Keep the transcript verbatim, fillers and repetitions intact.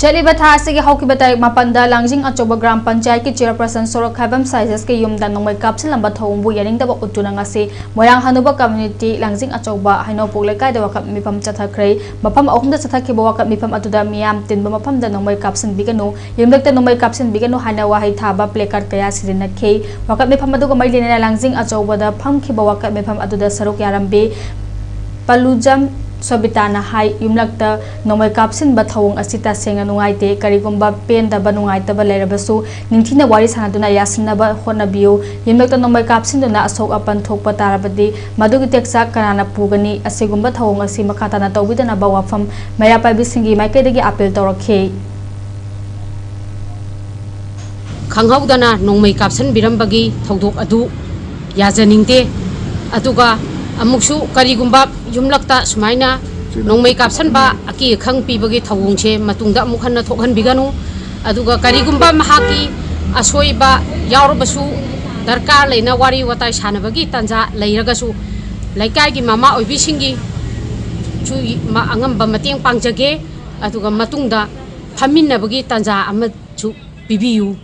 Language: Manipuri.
ꯆꯠꯂꯤꯕ ꯊꯥ ꯑꯁꯤꯒꯤ ꯍꯧꯈꯤꯕ ꯇꯥꯔꯤꯛ ꯃꯥꯄꯟꯗ ꯂꯥꯡꯖꯤꯡ ꯑꯆꯧꯕ ꯒ꯭ꯔꯥꯝ ꯄꯟꯆꯥꯌꯠꯀꯤ ꯆꯤꯌꯔꯄꯔꯁꯟ ꯁꯣꯔꯣꯛ ꯈꯥꯏꯕꯝ ꯁꯥꯏꯖꯁꯀꯤ ꯌꯨꯝꯗ ꯅꯣꯡꯃꯩ ꯀꯥꯞꯁꯤꯜꯂꯝꯕ ꯊꯧꯑꯣꯡꯕꯨ ꯌꯥꯅꯤꯡꯗꯕ ꯎꯠꯇꯨꯅ ꯉꯁꯤ ꯃꯣꯏꯔꯥꯡ ꯍꯅꯨꯕ ꯀꯝꯃ꯭ꯌꯨꯅꯤꯇꯤ ꯂꯥꯡꯖꯤꯡ ꯑꯆꯧꯕ ꯍꯩꯅꯧꯄꯣꯛ ꯂꯩꯀꯥꯏꯗ ꯋꯥꯀꯠ ꯃꯤꯐꯝ ꯆꯠꯊꯈ꯭ꯔꯦ꯫ ꯃꯐꯝ ꯑꯍꯨꯝꯗ ꯆꯠꯊꯈꯤꯕ ꯋꯥꯀꯠ ꯃꯤꯐꯝ ꯑꯗꯨꯗ ꯃꯤꯌꯥꯝ ꯇꯤꯟꯕ ꯃꯐꯝꯗ ꯅꯣꯡꯃꯩ ꯀꯥꯞꯁꯤꯟꯕꯤꯒꯅꯨ, ꯌꯨꯝꯂꯛꯇ ꯅꯣꯡꯃꯩ ꯀꯥꯞꯁꯤꯟꯕꯤꯒꯅꯨ ꯍꯥꯏꯅ ꯋꯥꯍꯩ ꯊꯥꯕ placard ꯀꯌꯥ ꯁꯤꯖꯤꯟꯅꯈꯤ꯫ ꯋꯥꯀꯠ ꯃꯤꯐꯝ ꯑꯗꯨꯒ ꯃꯔꯤ ꯂꯩꯅꯅ ꯂꯥꯡꯖꯤꯡ ꯑꯆꯧꯕꯗ ꯐꯝꯈꯤꯕ ꯋꯥꯀꯠ ꯃꯤꯐꯝ ꯑꯗꯨꯗ ꯁꯔꯨꯛ ꯌꯥꯔꯝꯕꯤ ꯄꯂꯨꯖꯝ ꯁꯣꯕꯤꯇꯥꯅ ꯍꯥꯏ, ꯌꯨꯝꯂꯛꯇ ꯅꯣꯡꯃꯩ ꯀꯥꯞꯁꯤꯟꯕ ꯊꯧꯑꯣꯡ ꯑꯁꯤ ꯇꯁꯦꯡꯅ ꯅꯨꯡꯉꯥꯏꯇꯦ꯫ ꯀꯔꯤꯒꯨꯝꯕ ꯄꯦꯟꯗꯕ, ꯅꯨꯡꯉꯥꯏꯇꯕ ꯂꯩꯔꯕꯁꯨ ꯅꯤꯡꯊꯤꯅ ꯋꯥꯔꯤ ꯁꯥꯟꯅꯗꯨꯅ ꯌꯥꯁꯤꯟꯅꯕ ꯍꯣꯠꯅꯕꯤꯌꯨ꯫ ꯌꯨꯝꯂꯛꯇ ꯅꯣꯡꯃꯩ ꯀꯥꯞꯁꯤꯟꯗꯨꯅ ꯑꯁꯣꯛ ꯑꯄꯟ ꯊꯣꯛꯄ ꯇꯥꯔꯕꯗꯤ ꯃꯗꯨꯒꯤ ꯇꯦꯛꯆꯥꯛ ꯀꯅꯥꯅ ꯄꯨꯒꯅꯤ? ꯑꯁꯤꯒꯨꯝꯕ ꯊꯧꯑꯣꯡ ꯑꯁꯤ ꯃꯈꯥ ꯇꯥꯅ ꯇꯧꯕꯤꯗꯅꯕ ꯋꯥꯐꯝ ꯃꯩꯔꯥ ꯄꯥꯏꯕꯤꯁꯤꯡꯒꯤ ꯃꯥꯏꯀꯩꯗꯒꯤ ꯑꯥꯄꯤꯜ ꯇꯧꯔꯛꯈꯤ꯫ ꯈꯪꯍꯧꯗꯅ ꯅꯣꯡꯃꯩ ꯀꯥꯞꯁꯤꯟꯕꯤꯔꯝꯕꯒꯤ ꯊꯧꯗꯣꯛ ꯑꯗꯨ ꯌꯥꯖꯅꯤꯡꯗꯦ꯫ ꯑꯗꯨꯒ ꯑꯃꯨꯛꯁꯨ ꯀꯔꯤꯒꯨꯝꯕ ꯌꯨꯝꯂꯛꯇ ꯁꯨꯃꯥꯏꯅ ꯅꯣꯡꯃꯩ ꯀꯥꯞꯁꯤꯟꯕ ꯑꯀꯤ ꯑꯈꯪ ꯄꯤꯕꯒꯤ ꯊꯧꯑꯣꯡꯁꯦ ꯃꯇꯨꯡꯗ ꯑꯃꯨꯛ ꯍꯟꯅ ꯊꯣꯛꯍꯟꯕꯤꯒꯅꯨ꯫ ꯑꯗꯨꯒ ꯀꯔꯤꯒꯨꯝꯕ ꯃꯍꯥꯛꯀꯤ ꯑꯁꯣꯏꯕ ꯌꯥꯎꯔꯕꯁꯨ, ꯗꯔꯀꯥꯔ ꯂꯩꯅ ꯋꯥꯔꯤ ꯋꯥꯇꯥꯏ ꯁꯥꯟꯅꯕꯒꯤ ꯇꯥꯟꯖꯥ ꯂꯩꯔꯒꯁꯨ, ꯂꯩꯀꯥꯏꯒꯤ ꯃꯃꯥ ꯑꯣꯏꯕꯤꯁꯤꯡꯒꯤ ꯁꯨ ꯑꯉꯝꯕ ꯃꯇꯦꯡ ꯄꯥꯡꯖꯒꯦ꯫ ꯑꯗꯨꯒ ꯃꯇꯨꯡꯗ ꯐꯝꯃꯤꯟꯅꯕꯒꯤ ꯇꯥꯟꯖꯥ ꯑꯃꯁꯨ ꯄꯤꯕꯤꯌꯨ꯫